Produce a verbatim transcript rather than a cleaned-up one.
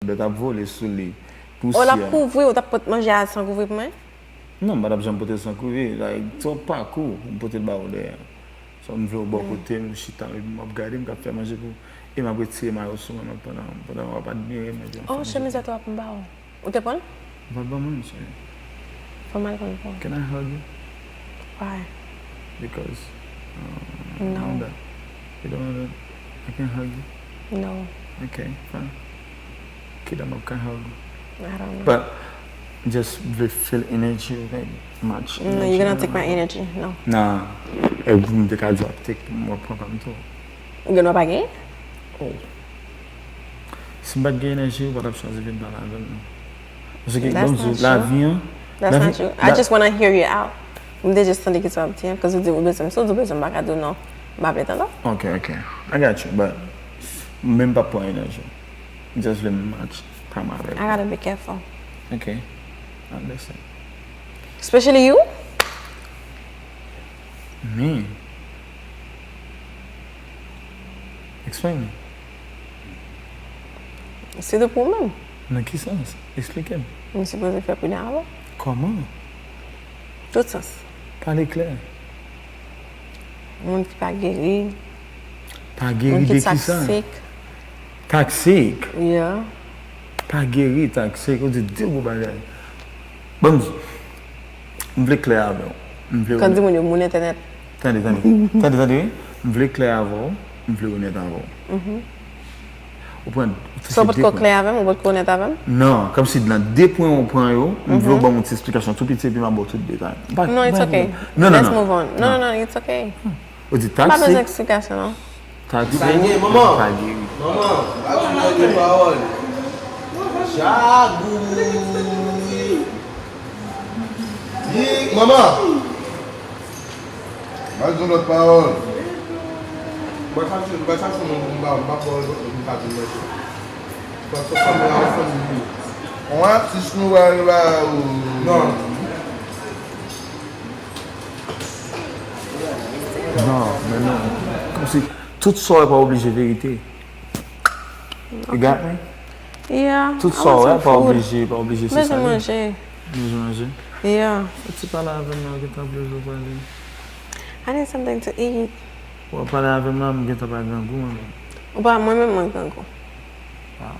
Bèt ap vole sou li. O l ap kouvri, ou t ap pot manje a san kouvri pou mwen? Non, m pa t ap janm pote l san kouvri. Like, twòp pakou pou m pote l ba ou dèyè. So, m vle w bò kote m, ou chita, epi m ap gade m k ap fè manje pou ou. E m ap retire mayo sou mwen, pandan, pandan w ap admire m, epi m ap fè manje. Oh, chemiz a tou ap m ba ou. Ou te pran l? Ou pa t ban mwen, cheri. Fò m al pran l pou ou. Can I hug you? Why? Because uh, no. Wanda, you don't want to, I can hug you. No. Okay, fine. Kidam ap ka hug you. I don't know. But just vle feel energy like match. No, you're gonna take my energy. No. Nah. E pou m te ka di w ap take m w ap pran pa m tou. Ou gen dwa pa genyen? Oh. Si m pa t gen enèji, ou pa t ap chwazi vin pale avè m non. Paske, ban m di w, lavi an. That's not true. I just wanna hear you out. M te just tande kisa w ap di an, cause ou di ou bezwen m, si w di w bezwen m, m pa ka di w non. M pa vle tande w. Ok, ok. I got you, but men m p ap pran enèji w. M just vle match time avè w. I gotta be careful. Ok. I understand. Especially you? Me. Explain me. Se de pwoblèm. Nan ki sans? Eksplike m. M sipoze fè pridan avè w. Kòman? Tout sans. Pale klè. Moun ki pa geri. Pa geri de kisa? Moun ki toksik. Toksik? Yeah. Pa geri, toksik. Ou di de gwo bagay. Ban m di. M vle klè avè w. M vle. Kòm di moun yo, moun entènèt. Tande, tande. Tande, tande, wi. M vle klè avè w, m vle onèt avè w. Ou pran. Sa w potko klè avè m, ou potko onèt avè m? Non, kòmsi nan de pwen ou pran yo, m vle w ban m yon ti esplikasyon tou piti epi m ap ba w tout detay. Non, it's okay. Non, non, non. Let's move on. Non, non, non, it's okay. Ou di taksi. M pa bezwen eksplikasyon non. Taksi. Sa gen, manman. Pa geri. Manman, pa di mwen de pawòl. Jagou. Di, manman. Pa di yon lòt pawòl. Mwen chache, mwen chache moun pou m pa, m pa pawòl, m pa di mwen. Paske fanmi a yon fanmi li. Yon atis nou va rive a ou. Non. Non, men non. Kòmsi tout sa w wè pa oblije verite. You got me? Yeah. Tout sa w wè pa oblije, pa oblije se sa li. Bezwen manje. Bezwen manje? Yeah. Ou ti pale avè m nan, gentan ap leve w pale. I need something to eat. W ap pale avè m nan, m gentan pa grangou mwen menm. Ou pa, mwen menm mwen grangou. Wow.